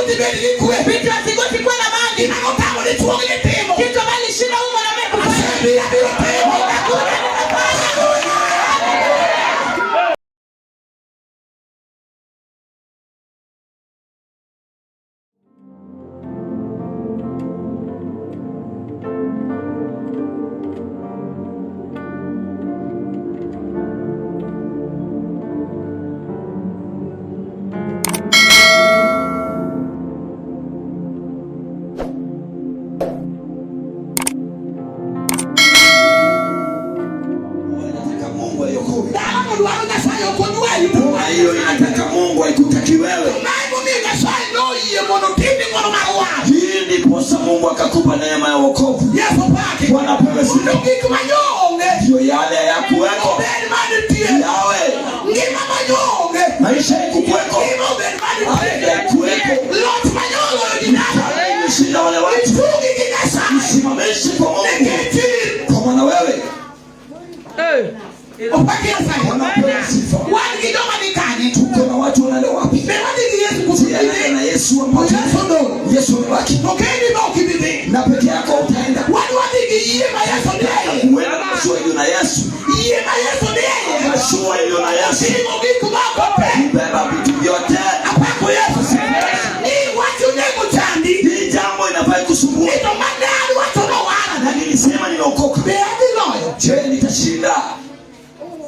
sigoti bed gi kwe. Petro asigoti kuwa na amani. Gima notamo dichuo gi timo. Kitu ambayo ilishinda huyu mwanamume kufanya. Asebiro abiro timo. Nitakuja nitafanya. Inataka Mungu aiokoe. Dhano dwaro Nyasaye ok odwari to Kwa hiyo inataka Mungu haikutaki wewe. mae momiyo Nyasaye noyie mondo otimni ng'wono mar war. Hii ndiposa Mungu akakupa neema ya wokovu. Yesu paki. Bwana apewe sifa. Mondo gik manyonge Ndio yale ya kuweko obed manitie. yawe Ngima manyonge maisha ikukuweko ngima obed manitie. hayakuweko. Loch manyoloyo ji dala. Kama imeshinda wale watu, Ichungi gi Nyasaye. simamishe kwa Mungu, Nikech in kwa maana wewe opaki Nyasaye. Bwana apewe sifa. Wan gi joma ni kanye. Tuko na watu wanaenda wapi? Be wadhi gi Yesu koso Tunaenda na Yesu ambaye Yesu odong'. Yesu amebaki To kendi ma ok ibi dhi. na peke yako utaenda Wan wadhi gi yie ma Yesu nie. kuenda na mashua iliyo na Yesu, Yie ma Yesu nie. mashua iliyo na Yesu Timo gik moko te. kubeba vitu vyote. Apako Yesu. Ni wach onego chandi. Hii jambo inafai kusumbua, Ni to manade wacho nowara. na nilisema nimeokoka. Be adhi loyo. Je, nitashinda?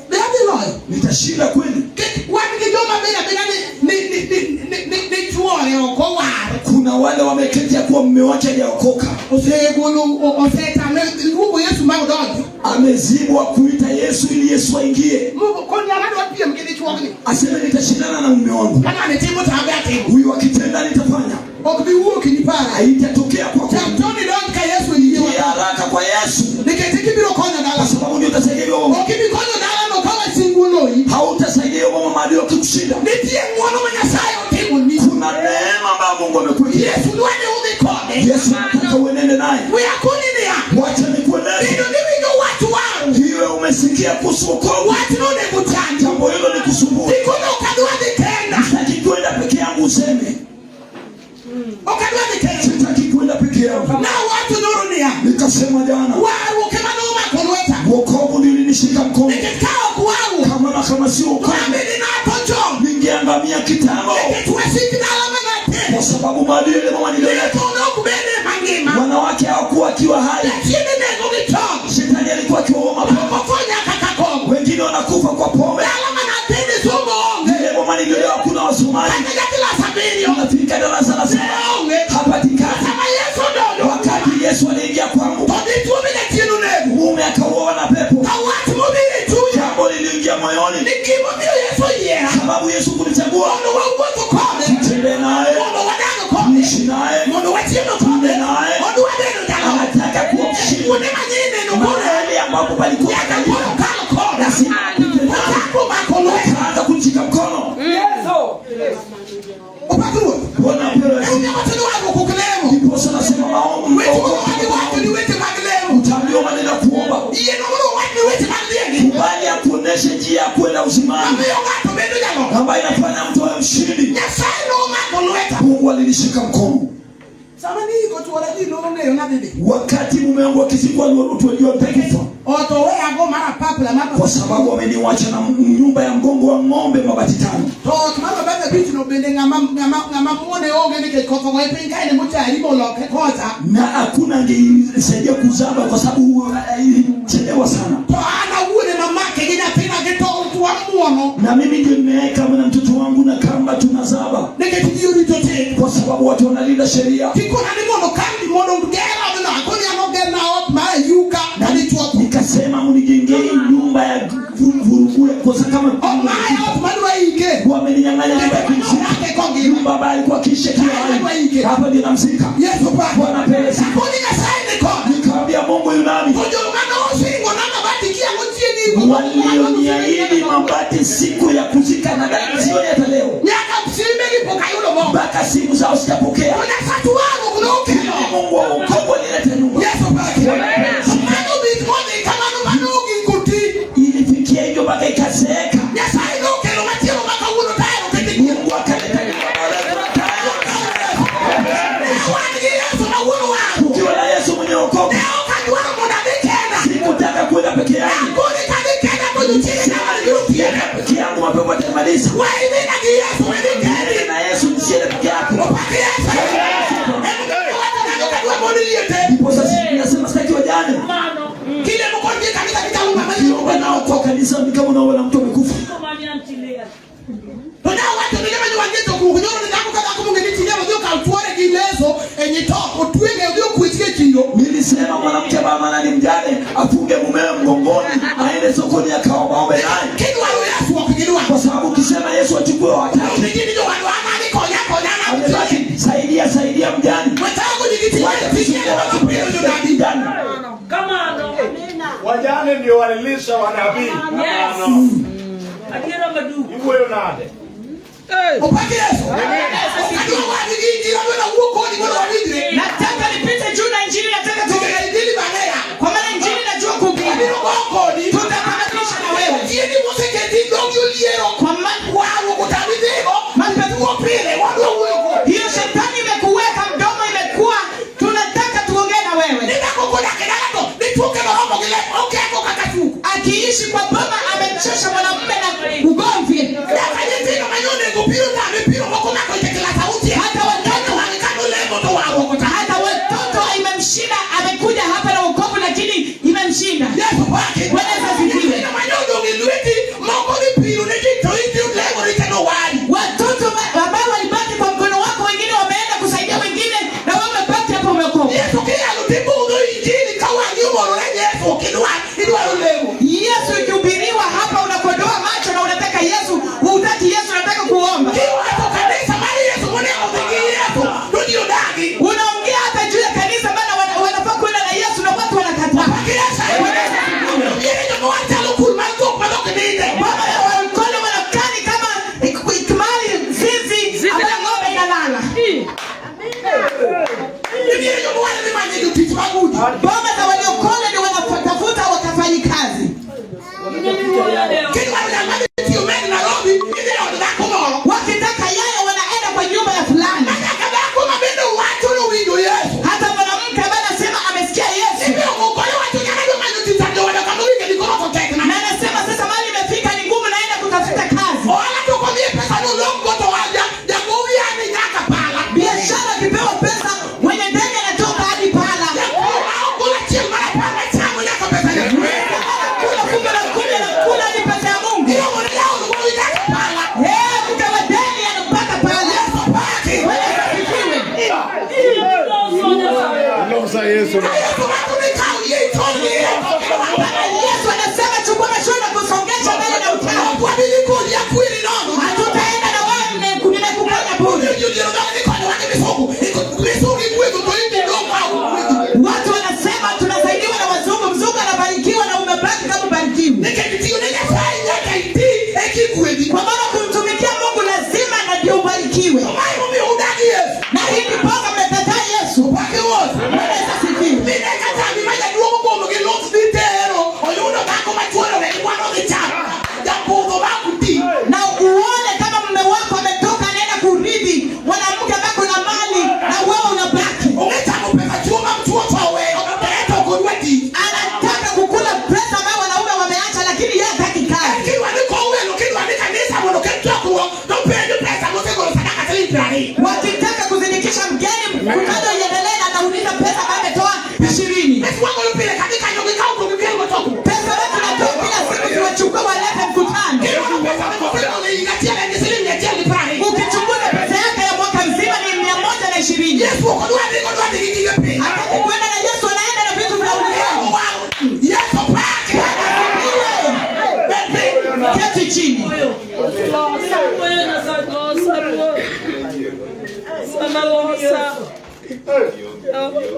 Be adhi loyo. Nitashinda kweli? Nikech wan gi joma beda abeda ni chuore ok owar. Kuna wale wameketi ya kuwa mume wake hajaokoka, Osegolo osetame luongo Yesu ma odonjo. amezibwa kuita Yesu ili Yesu aingie, Mungu koni an adwa piem gi dichuogni. aseme nitashindana na mume wangu, Ka ng'ani timo to an be atimo. huyu akitenda nitafanya. Ok bi wuok ni para. Haitatokea kwako. Chak to ni donj ka Yesu oyie. Ingia haraka kwa Yesu, Nikech ibiro konyo dala. kwa sababu ndio utasaidia hiyo mama. Ok ibi konyo dalano ka wasingu oloyi. Hautasaidia hiyo mama maadui wakikushinda. Nitie ng'wono ma Nyasaye otimoni. Kuna neema ambayo Mungu amekuwekea. Yesu dwa ni udhi kode. Yesu anataka uenende naye. We akoni niya. Wacha nikueleze, Bedo ni winjo wach waru. iwe umesikia kuhusu wokovu, Wach nonego chandi. jambo hilo likusumbue. Dikono ok adwa dhi kenda. Sitaki kwenda peke yangu, useme Ok adwa dhi kenda. sitaki kwenda peke yangu. Nawacho nyoro niya. Nikasema jana, Warruok ema nomako lweta. wokovu ndio ulinishika mkono. Nikech ka ok warruok, Kama sio to wokovu, an bende natho chon. ningeangamia kitambo, Nikech wasik dala manate. kwa sababu maadui yale mama niliyoleta, Tho ne ok bede mangima. wanawake hawakuwa akiwa hai. Jachiende nego gi tong'. Shetani alikuwa akiwaua mapema, Moko tho nyaka ka kong'o. wengine wanakufa kwa pombe. Dala manatende somo onge. Ile mama niliolewa hakuna Wasomali, Kata ja klas abiriyo. nafika darasa la Ne saba onge. hapatikani. Sama Yesu odonjo. Wakati Yesu aliingia kwangu, To dichuo be jachien onego. mume akauawa na pepo. To wach mobiro e chunya. Jambo liliingia moyoni, Ni gimomiyo Yesu oyiera. sababu Yesu kunichagua Mondo wawuoth kode. tembee naye, Mondo wadag kode. niishi naye, Mondo wachiem kode. naye. Mondo wabedo jaloch. Anataka kuwa mshindi Kuonde manyineno koro. mahali ambapo palikuwa Nyaka kanisa. koro kal kode. Lazima apite naye. Ochako mako lweta. Akaanza kunishika mkono. Opak Ruoth. Bwana apewe sifa. Emomiyo awacho ni warruok ok lemo. Ndiposa nasema maombi, Weche mowach wacho ni weche mag lemo. utaambiwa maneno ya kuomba. Yieno mondo owach ni weche mag dhiegi. Kubali akuoneshe njia ya kwenda uzimani Mamiyo ng'ato bedo jaloch. ambayo inafanya mtu awe mshindi. Nyasaye nomako lweta. Mungu alinishika mkono Sama niiko chuora ji nong'eyo nadhi dhi. wakati mume wangu akizikwa, tulijua nitakufa Ot oweyago mar apapla mar kwa sababu ameniwacha na nyumba ya mgongo wa ng'ombe mabati tano. To ot mar mabati abich no bende ng'ama muone onge nikech koth ogoye piny kae ne mochari moloke kocha. na hakuna angeisaidia kuzaba kwa sababu ilichelewa sana, To an awuon ema make gi nyathina gi tol to wamuono. na mimi ndio nimeweka na mtoto wangu na kamba tunazaba, Nikech ji orito chik. kwa sababu watu wanalinda sheria. Tikona ni mondo kambi mondo ger odno. Akoni an ogerna ot mar ayuka na dichuo tho. Nikasema mnijengee nyumba ya vurugu, kwa sababu kama Ok mae ot madwa ike. wameninyang'anya nyumba ya kumzika, Odake kongima. nyumba ambayo alikuwa akiishi akiwa hai, hapa ndio namzika. Yesu pa. Bwana apewe sifa. Akoni Nyasaye ni koda. Nikamwambia Mungu yu nami, To joma nosingo na mabati kiang'o chieng' walioniahidi mabati siku ya kuzika na sioni hata leo, Nyaka simbe gi pok ayudo moko. mpaka simu zao sijapokea. To Nyasach warruok nokelo. Mungu wa wokovu alileta nyumba. Yesu pake. Mano bit modhi kamano mano ogik oti. Ilifikia hivyo mpaka ikazeeka. Nyasaye nokelo machielo ma kawuono taero kete Mungu akaleta nyumba bora. Kwa kanisa ni kama unaona mtu amekufa. To nawacho ni joma nyiwangeto kuku nyoro ni dhako ka dhako mong'e ni tinyalo dhi okaw tuore gi leso e nyito otwenge odhi okwechgi e chiro. Nilisema mwanamke mama ni mjane afunge mumewe mgongoni aende sokoni akaombaombe naye, Kidwaro Yesu ok gidwar. kwa sababu ukisema Yesu achukue watatu, Ni gini jowadwa ang'ani konya konya na amebaki saidia saidia mjane, Wetago ni giti wacha tinyalo kusumbua watu mapiro jonabi. mjane. Wajane ndio walilisha wanabii. Iwuoyo nade? Opaki Yesu. Okadwa wadgi gi injili adwa nawuo kodi mondo wawinjre. Nataka nipite juu na injili, nataka tu Nikech injili bang'e ya. kwa maana injili najua kuhubiri. Abiro go kodi. Tutakamilisha na wewe. Tieni moseketi dhogi oliero. Kwa maana Warruok otami dhigo. Tuo pile wadwa wuoyo kodi. hiyo shetani imekuweka mdomo, imekuwa tunataka tuongee na wewe. Ni dhako kodak e dala to dichuo kendo romo gi lep okeko kaka chuko. Akiishi kwa boma amemchosha mwanamume na ugomvi. Nyaka nyithindo ma nyonego biro tame biro moko mako e klas auchiel. Hata watoto Wang' kanolemo to warruok otame. hata watoto imemshinda, amekuja hapa na wokovu lakini imemshinda. Yesu paki. Bwana Yesu asifiwe. Nyithindo ma nyodong' e lweti moko dhi piro ne ji to idhi lemo ni kendo wari. Watoto ambao walibaki kwa mkono wako, wengine wameenda kusaidia wengine, na wewe umebaki hapo umeokoka. Yesu kiyalo tibudho injili ka wang'i omorore Yesu ok idwar idwaro lemo. Yesu ikihubiriwa hapa unakodoa macho na unataka Yesu, hutaki Yesu, unataka kuomba. Kiwacho kanisa mar Yesu monego odhi gi Yesu to ji odagi. Unaongea hata juu ya kanisa maana wanafaa kwenda na Yesu na watu wanakataa. Paki Yesu. Yiere joma wachalo kul mar dhok ma dhok ninde. Baba ya walokole wanakaa ni kama ikmali zizi ambayo ng'ombe inalala. Yiere joma wacho ni manye jotich mag udi. Boma za waliokole ndio wanatafuta wakafanyi kazi. Kidwaro jal madhi tiyo med Nairobi idhi e od dhako moro. Wakitaka yaya wanaenda kwa nyumba ya fulani. Manyaka dhako ma bende wacho nowinjo Yesu. Hata mwanamke ambaye anasema amesikia Yesu Ibiro mukore wacho nyaka jomanyo tich to jowado kama owinjo ni koro to tekna. na anasema sasa mali imefika ni ngumu, naenda kutafuta kazi. Ohala to kodhi e pesa no long'go to waja jagowi yani nyaka pala. Biashara akipewa pesa mwenye ndege anatoka hadi pala. Jakuo ma ok gol achiel mar apar machamo nyaka pesa ne. Anakula fungu la kumi, anakula hadi pesa ya Mungu. Iluongo ni jaod gowi nyaka pala. Eh, mke wa deni anapaka pala. Yesu paki. Bwana Yesu asifiwe. Losa Yesu. Ka Yesu wacho ni kaw yie itonyie. Bwana Yesu anasema chukua mashua na kusongesha mbele na Ok utao. wabi dhi kodi akweri nono. Hatutaenda na wewe, nimekuponya bure. Ji odhiero dhoge ni konyowa gi misungu. Misungu igwedho to in idong' ma ok gwedhi. Watu wanasema tunasaidiwa na wazungu, mzungu anabarikiwa na umebaki kama ubarikiwi. Nikech tiyo ne Nyasaye nyaka iti eka igwedhi. Kwa maana kumtumikia Mungu lazima na ndio ubarikiwe. To mae momiyo udagi Yesu. Na hii ndiposa mmekataa Yesu. Paki Ruoth. Bwana Yesu asifiwe. Mine kata gima jaduong' obuomo gi luth dhi tero oyudo dhako machuore owe gi mwana odhi chamo. Japudho ma ok ti. Na uone kama mume wako ametoka anaenda kurithi mwanamke ambaye kuna mali na wewe unabaki. Ong'e chamo pesa chuo ma chuo to oweyo to en to ok odwa tich. Anataka kukula pesa ambayo wanaume wameacha, lakini yeye hataki kazi. Kidwa ni kow welo kidwa ni kanisa mondo okel chokruok to penjo pesa mosegolo sadaka siling 20. Wakitaka kuzindikisha mgeni mkutano iendelee, na anauliza pesa ambayo ametoa 20. Pesa wagolo pile kadhi kanyo gikaw to gikelgo chokruok. Pesa watu natoa kila siku ziwachukue walete mkutano. Kidwaro pesa mosegolo e higa achiel en siling 120. Ukichunguza pesa yake ya mwaka mzima ni 120. Yesu ok odwa dhi odwa dhi gi gige piny. Hataki kuenda na Yesu, anaenda na vitu vya ulimwengu. Yesu paki. Bed piny. Keti chini.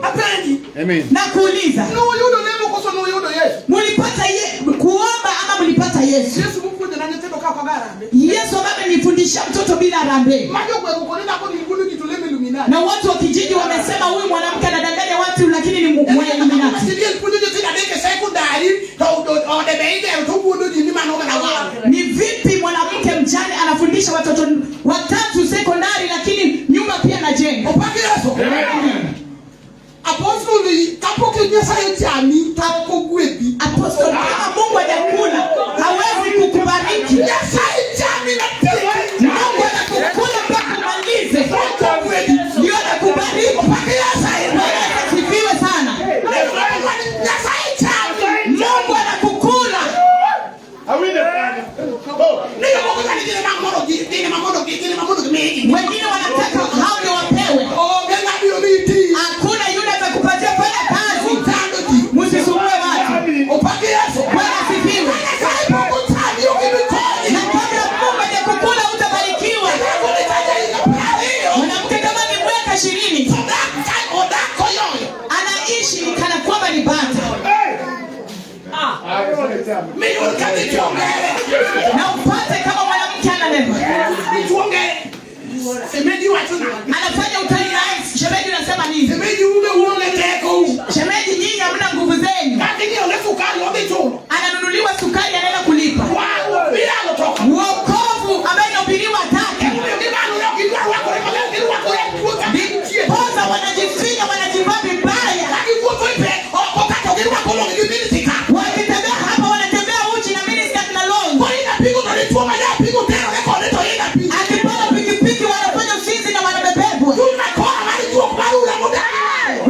Apenji. Amen. Na kuuliza, Nuyudo lemo koso nuyudo Yesu? mlipata kuomba ama mlipata Yesu? Yesu mopuonjona nyithindo ka ok ogo harambee. Yesu ambaye amenifundisha mtoto bila harambee. Ma jogweng' okone dhako ni wuondo ji to lemo Illuminati. Na watu wa kijiji wamesema huyu mwanamke anadanganya watu lakini ni mwenye Illuminati. Siliel puonjo nyithindo adek e sekondari to ode be igero to wuondo ji ni mano mana wang'. Ni vipi mwanamke mjane anafundisha watoto watatu sekondari lakini nyumba pia anajenga? Opak Yesu. Apostle kapok Nyasaye ochami to ogwedhi. Apostle, kama Mungu hajakula hawezi kukubariki. Nyasaye chami na tieki. Mungu anakukula mpaka umalize, Ogwedhi. ndio anakubariki. Opak Nyasaye. Bwana Yesu asifiwe sana. Nyasaye chami. Mungu anakukula. Miyud ka dichuo ngere. Na upate kama mwanamke analewa. Dichuo ngere. Shemeji wacho nang'o? Anafanya utani naye. Shemeji unasema nini? Shemeji ume uonge teko u. Shemeji, nyinyi hamna nguvu zenu. Kata ing'iewo ne sukari odhi chulo. Ananunuliwa sukari, anaenda kulipa. Warruok miyalo to ok. Wokovu ambaye inahubiriwa hataki. Emomiyo gibalore ok gidwar rwakore maler, girwakore puotha gintie. Poza wanajifinya, wanajivaa vibaya. Ka giwuotho e pe oko ka to girwako longi gi miniskirt. Wakitembea hapa wanatembea uchi na miniskirt na longi. Koro inapigo to dichuo ma japigo terore kode to inapigo. Akipanda pikipiki wanafanya usinzi na wanabebebwa. Chuny makora mar juok mar ura modagi.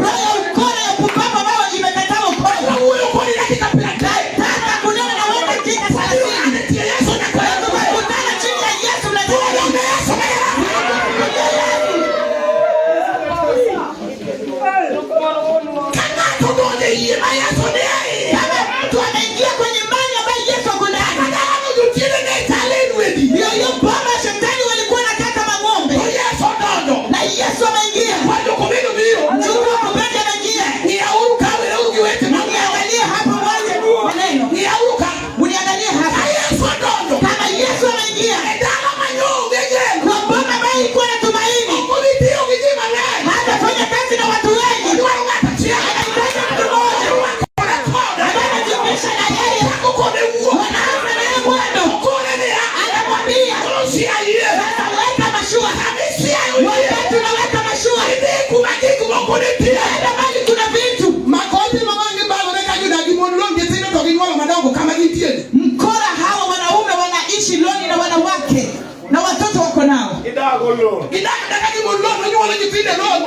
Roho ya ukora ya upumbavu ambayo imekataa wokovu. Wawuoyo kodi dakika 30. Nataka kunena na wewe dakika 30. Nitie Yesu nyaka Tukikutana chini ya Yesu mnataka Tuonge Yesu mayara. Ka ng'ato donjo e yie ma Yesu ni e iye. Kama mtu anaingia kwenye imani ambayo Yesu ako ndani. Kata jochiende ne chal e rwedhi. Hiyo hiyo boma shetani walikuwa wanakaa kama ng'ombe. To Yesu odonjo. Na Yesu ameingia. Wajo kobedo biro. Mjukuu wa Kubedi anaingia. Ng'iyauru ka wereuru gi weche mag Mniangalie hapa mwanze maneno. Ng'iyauru ka. Mniangalie Ka hapa. Yesu odonjo. Kama Yesu ameingia E dala manyonge geno. kwa boma ambayo ilikuwa na tumaini, Ok odhi tiyo gi ji mang'eny. hatafanya kazi na watu wengi. Odwaro ng'ato achiel. Anahitaji mtu mmoja Orwakore kode. ambaye anajihusisha na yeye, Chako kode wuoth. wanaanza naye mwendo. Okone niya. Anamwambia Koro sia yie. sasa, weka mashua. Sama isiayo yie. Wakati unaweka mashua, Idhi kuma gik moko nitie. enda mahali kuna vitu. Makoche ma wang'e balore ka jodak gi mon long nyithindo to ginyuolo madongo kama gintie. Mkora hawa wanaume wanaishi loni na wanawake na watoto wako nao, Gidago lo. Gidak adaka gi mon long onyuolo nyithindo long.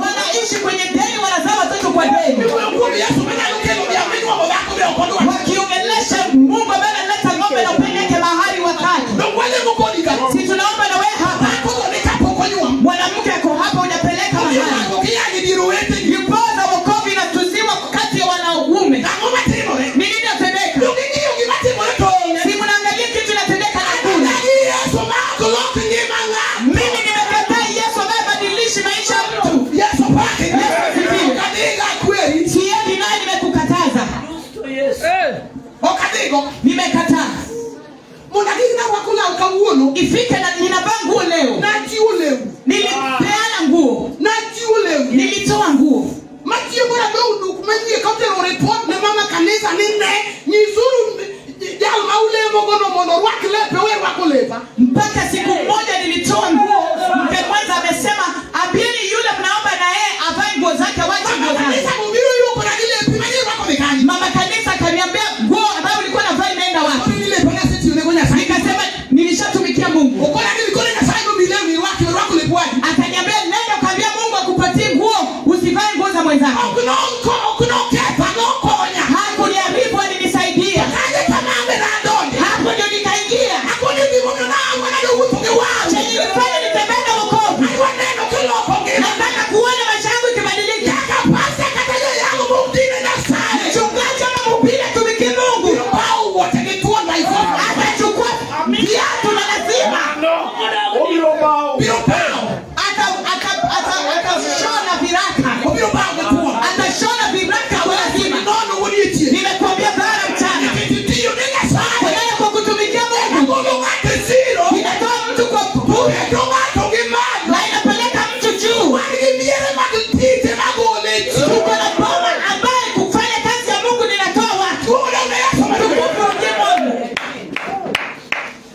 wanaishi kwenye deni, wanazaa watoto kwa deni, Iwuoyo kuom Yesu manyalo kelo dhiang' minyuomo dhako be ok odwar. wakiongelesha Mungu ambaye analeta ng'ombe na upeleke mahali wakati. Dong walemo kodi ka. Si tunaomba na wewe hapa, Dhako to ni kapok onyuom. mwanamke ako hapa, hujapeleka mahali. Odhi kiyanyi dier oweteni. Ndiposa wokovu inatuziwa kati ya wanaume. Ang'o matimore? Ni nini inatendeka? Dong ing'iyo gima timore to onge. Si mnaangalia kitu inatendeka na kuna. Adagi Yesu ma ok lok ngima ng'ato. Mimi nimekataa Yesu ambaye badilishi maisha ya mtu. Yesu paki. Yesu asifiwe. Ok adhiga kweri. Siendi naye, nimekukataza. Ok adhigo. Nimekataa. Mondo agik narwako law kawuono. Ifike na ninavaa nguo leo. Nachiwo lewni. Nilipeana nguo. Nachiwo lewni. Nilitoa nguo. Machiemo radou duk manyie kotero report ne mama kanisa ni ne nyisuru jal ma ulemogono mondo orwak lepe we rwako lepa. Mpaka siku moja nilitoa nguo. Mke kwanza amesema, ambieni yule mnaomba na yeye avae nguo zake, wache Mama nguo zangu. kanisa mobiro iluokona gi lepi manyie rwako dhi kanye. Mama kanisa akaniambia nguo ambayo ulikuwa navaa imeenda wapi? Koro ni lepa nasetiyonego Nyasaye. Nikasema nilishatumikia Mungu. Okona ni koro Nyasaye nomi lewni irwaki orwako lep wadi. Akaniambia nenda ukaambia Mungu akupatie nguo, usivae nguo za mwenzako. Ok noko ok noketha nokonya. Hakuniharibu, alinisaidia. Kanye kamambe nadonje. Hapo ndio nikaingia. Akoni gimomiyo nang'o nadwa wuotho gi warruok. Chenye nilifanya nitembee na wokovu. Adwa neno kiloko ngima. Nataka kuona maisha yangu ikibadilika. Kaka pasta kata jayalo mok tine Nyasaye. Mchungaji ama mhubiri atumikie Mungu. Biro bawo wuoche gi thuon by force. Atachukua viatu na lazima Obiro bawo. Biro bawo. Atashona viraka. Obiro bawo gi thuon. Atashona viraka kwa lazima. Nono wuod yitie. Nimekuambia dhara mchana. Nikech itiyo ne Nyasaye. Kwa maana kwa kutumikia Mungu Golo ng'ato e siro. inatoa mtu kwa bure Keto ng'ato gi malo. na inapeleka mtu juu. Wan gi miere mag tije magolo e ji. Tuko na boma ambaye kufanya kazi ya Mungu ninatoa watu. Duong' ne Yesu maduong'. Tukufu ndiye Mungu.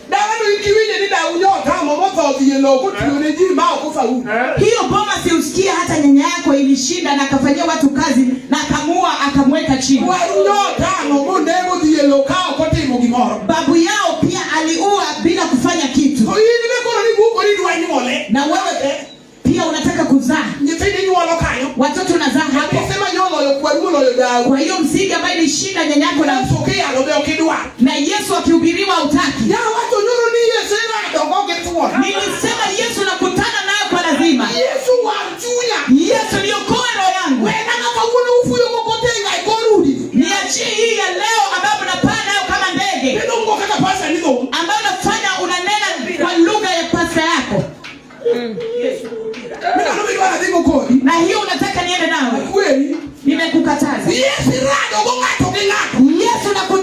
Dalano in kiwinje ni dau nyotamo motho odhi e lowo kotiyo ne ji ma ok ofaulu. Hiyo boma siusikia hata nyanya yako ilishinda na akafanyia watu kazi na akamua akamweka chini. Waru nyotamo monego odhi e lowo ka ok otimo gimoro. Babu yao pia aliua bila kufanya kitu. To in be koro ni buko ni dwa nyuole. Na wewe pia unataka kuzaa. Nyithindo inyuolo kanyo. Watoto unazaa hapo. Mise manyoloyo kwaru moloyo dau. Kwa hiyo msingi ambaye ilishinda nyanya yako na Yesu kiyalo be ok idwar. na Yesu akihubiriwa hutaki. Nyawacho nyoro ni Yesu irado go gi thuon. Nilisema Yesu nakutana nayo kwa lazima. Yesu war chunya. Yesu niokoe roho yangu. Wena ma kawuono ufuyo go kotenga e kor udi. Niachie hii ya leo ambayo mnapaa nayo kama ndege, Bedo go kaka pasa ni dhum. ambayo unafanya unanena kwa lugha ya pasta yako, Minano midwaro adhigo kodi. na hiyo unataka niende nawe. Kweri. Nimekukataza. Yesu irado go ng'ato gi ng'ato. Yesu nakutana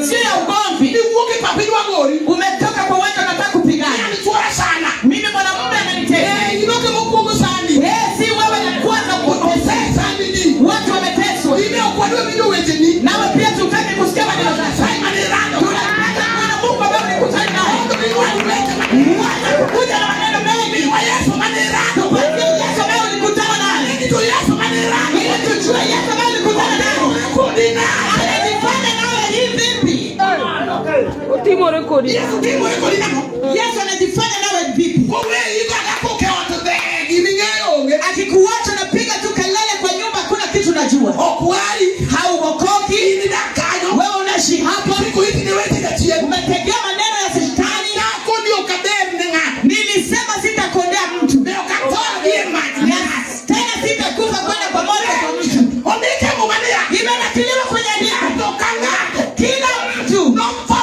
Sio ya ugomvi. Iwuok e pap idwa gori. Umetoka kwa uwanja unataka kupigana. An chuora sana. Mimi mwanamume ananitesa. Eh, inoke mokwongo sani. Eh, si wewe ya kwanza kuteseka. Osesandi ji. Watu wameteswa. In ok wadwa winjo wecheni. Nawe pia tutaki kusikia maneno zako. Nyasaye mane irado. Tunataka kuona Mungu ambaye ulikutana naye. Mondo giwach weche mane. Wacha kukuja na maneno mengi. Miwa Yesu mane irado. Tupatie Yesu ambaye ulikutana naye. To Yesu mane irado. Ili tujue Yesu ambaye ulikutana naye. Kodi nade. Anajifanya nawe hivi vipi? Otimore kodi. Yesu timore kodi nang'o? Yesu anajifanya nawe vipi? Koweyi kaka koke ot dhe giming'eyo onge. Akikuacha unapiga tu kelele kwa nyumba, hakuna kitu unajua. Ok wari. Hauokoki. In idak kanyo. Wewe unaishi hapo. Siku hizi ni weche jachien. Umetegea maneno ya shetani. Dhako ni ok aber ne ng'ato. Nilisema sitakondea mtu. Ne ok atho gi e mach ne Na ng'ato. tena sitakufa kwenda kwa moto kwa mtu. Ondike e muma niya. Imenakiliwa kwenye andiko. Ng'ato ka ng'ato Kila mtu notho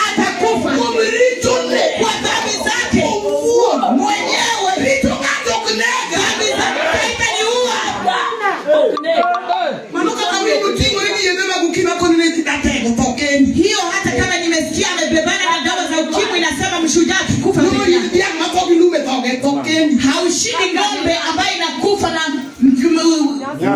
atakufa kuom richone kwa dhambi zake owuon. mwenyewe. Richo ng'ato ok nega. Dhambi zake haitaniua. Mano kaka winjo ting'ore gi yedhe mag ukimwi akoni ne dhi datego tho kendi. Hiyo hata kama nimesikia amebebana na dawa za ukimwi, inasema mshujaa akikufa Nono peke in yake. dhiang' matho gi lum e dhoge tho kendi. Haushindi ng'ombe ambaye inakufa na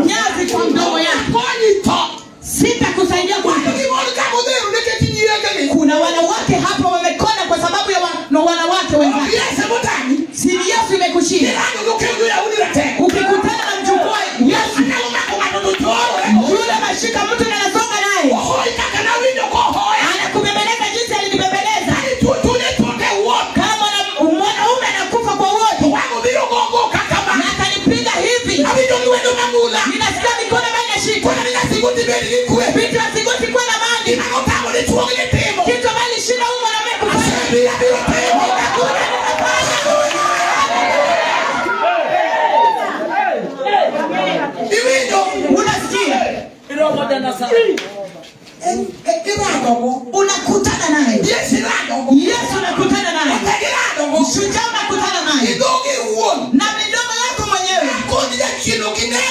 nyazi kwa mdomo yake. Konyi tho. Sitakusaidia Wacho kwa gi mon ka modhero nikech nyiekegi. kuna wanawake hapa wamekonda kwa sababu ya na wanawake wenzake. Yesu motami. Si Yesu imekushinda. Irado gi okeng jo-Yahudi ratego. Ukikutana na mjukuu wa Yesu Anyalo mako ng'ato to choro. yule mashika mtu na anasonga naye, Ohoyi kaka nawinjo kohoya. anakubembeleza jinsi alinibembeleza. Chune tote wuon. Kama mwanaume anakufa kwa To wote wang' obiro gogo kaka ma. na akanipiga hivi, Awinjo lwedo mang'ula. ninasikia mikono ambayo inashika Kona ni nyathi bed gi kwe. vitu asigoti kuwa na mali, Gima notamo dichuo gi timo. kitu ambayo ilishinda huyu mwanamume kufanya. Asebiro abiro timo. Nitakuja nitafanya. Iwinjo? Unasikia, Iradogo. unakutana naye Yesu iradogo. Yesu, unakutana naye Tek iradogo. shujaa, unakutana naye Idhogi iwuon. na midomo yako mwenyewe. Kod jachien ok inega.